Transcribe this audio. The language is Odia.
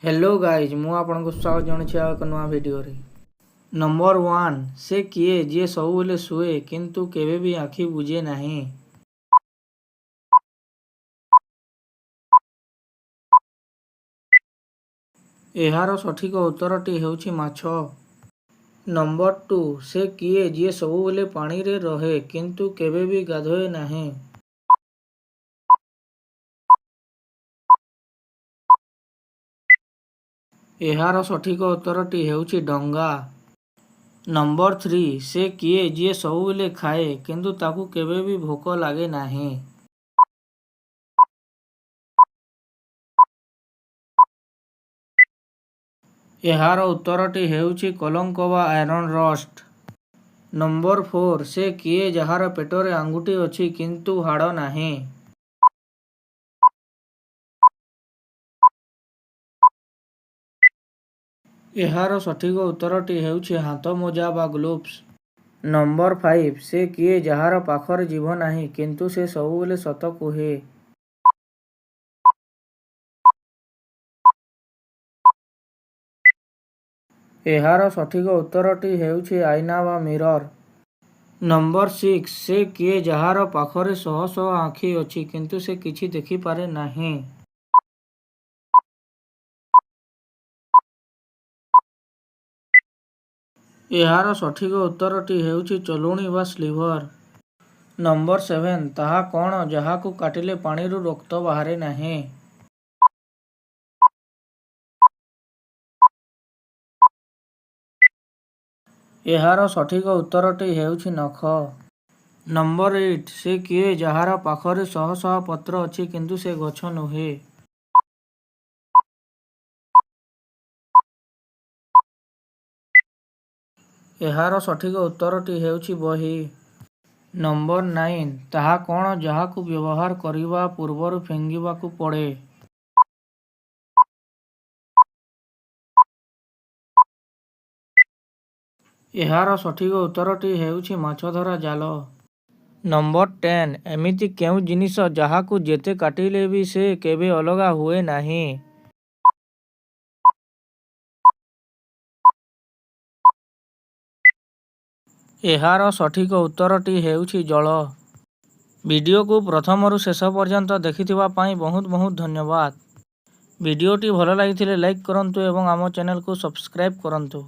ହ୍ୟାଲୋ ଗାଇଜ୍, ମୁଁ ଆପଣଙ୍କୁ ସ୍ୱାଗତ ଜଣାଉଛି ଆଉ ଏକ ନୂଆ ଭିଡ଼ିଓରେ। ନମ୍ବର 1, ସେ କିଏ ଯିଏ ସବୁବେଳେ ଶୁଏ କିନ୍ତୁ କେବେ ବି ଆଖି ବୁଜେ ନାହିଁ? ଏହାର ସଠିକ ଉତ୍ତରଟି ହେଉଛି ମାଛ। ନମ୍ବର 2, ସେ କିଏ ଯିଏ ସବୁବେଳେ ପାଣିରେ ରହେ କିନ୍ତୁ କେବେ ବି ଗାଧୋଏ ନାହିଁ? ଏହାର ସଠିକ ଉତ୍ତରଟି ହେଉଛି ଡଙ୍ଗା। ନମ୍ବର 3, ସେ କିଏ ଯିଏ ସବୁବେଳେ ଖାଏ କିନ୍ତୁ ତାକୁ କେବେ ବି ଭୋକ ଲାଗେ ନାହିଁ? ଏହାର ଉତ୍ତରଟି ହେଉଛି କଳଙ୍କ ବା ଆଇରନ୍ ରଷ୍ଟ। ନମ୍ବର 4, ସେ କିଏ ଯାହାର ପେଟରେ ଆଙ୍ଗୁଠି ଅଛି କିନ୍ତୁ ହାଡ଼ ନାହିଁ? ଏହାର ସଠିକ ଉତ୍ତରଟି ହେଉଛି ହାତ ମୋଜା ବା ଗ୍ଲୋଭ୍ସ। ନମ୍ବର 5, ସେ କିଏ ଯାହାର ପାଖରେ ଜିଭ ନାହିଁ କିନ୍ତୁ ସେ ସବୁବେଳେ ସତ କୁହେ? ଏହାର ସଠିକ ଉତ୍ତରଟି ହେଉଛି ଆଇନା ବା ମିରର। ନମ୍ବର 6, ସେ କିଏ ଯାହାର ପାଖରେ ଶହ ଶହ ଆଖି ଅଛି କିନ୍ତୁ ସେ କିଛି ଦେଖିପାରେ ନାହିଁ? ଏହାର ସଠିକ ଉତ୍ତରଟି ହେଉଛି ଚଲୁଣି ବା ସ୍ଲିଭର। ନମ୍ବର 7, ତାହା କଣ ଯାହାକୁ କାଟିଲେ ପାଣିରୁ ରକ୍ତ ବାହାରେ ନାହିଁ? ଏହାର ସଠିକ ଉତ୍ତରଟି ହେଉଛି ନଖ। ନମ୍ବର 8, ସେ କିଏ ଯାହାର ପାଖରେ ଶହ ଶହ ପତ୍ର ଅଛି କିନ୍ତୁ ସେ ଗଛ ନୁହେଁ? ଏହାର ସଠିକ ଉତ୍ତରଟି ହେଉଛି ବହି। ନମ୍ବର 9, ତାହା କଣ ଯାହାକୁ ବ୍ୟବହାର କରିବା ପୂର୍ବରୁ ଫିଙ୍ଗିବାକୁ ପଡ଼େ? ଏହାର ସଠିକ ଉତ୍ତରଟି ହେଉଛି ମାଛଧରା ଜାଲ। ନମ୍ବର 10, ଏମିତି କେଉଁ ଜିନିଷ ଯାହାକୁ ଯେତେ କାଟିଲେ ବି ସେ କେବେ ଅଲଗା ହୁଏ ନାହିଁ? ଏହାର ସଠିକ ଉତ୍ତରଟି ହେଉଛି ଜଳ। ଭିଡ଼ିଓକୁ ପ୍ରଥମରୁ ଶେଷ ପର୍ଯ୍ୟନ୍ତ ଦେଖିଥିବା ପାଇଁ ବହୁତ ବହୁତ ଧନ୍ୟବାଦ। ଭିଡ଼ିଓଟି ଭଲ ଲାଗିଥିଲେ ଲାଇକ୍ କରନ୍ତୁ ଏବଂ ଆମ ଚ୍ୟାନେଲକୁ ସବସ୍କ୍ରାଇବ୍ କରନ୍ତୁ।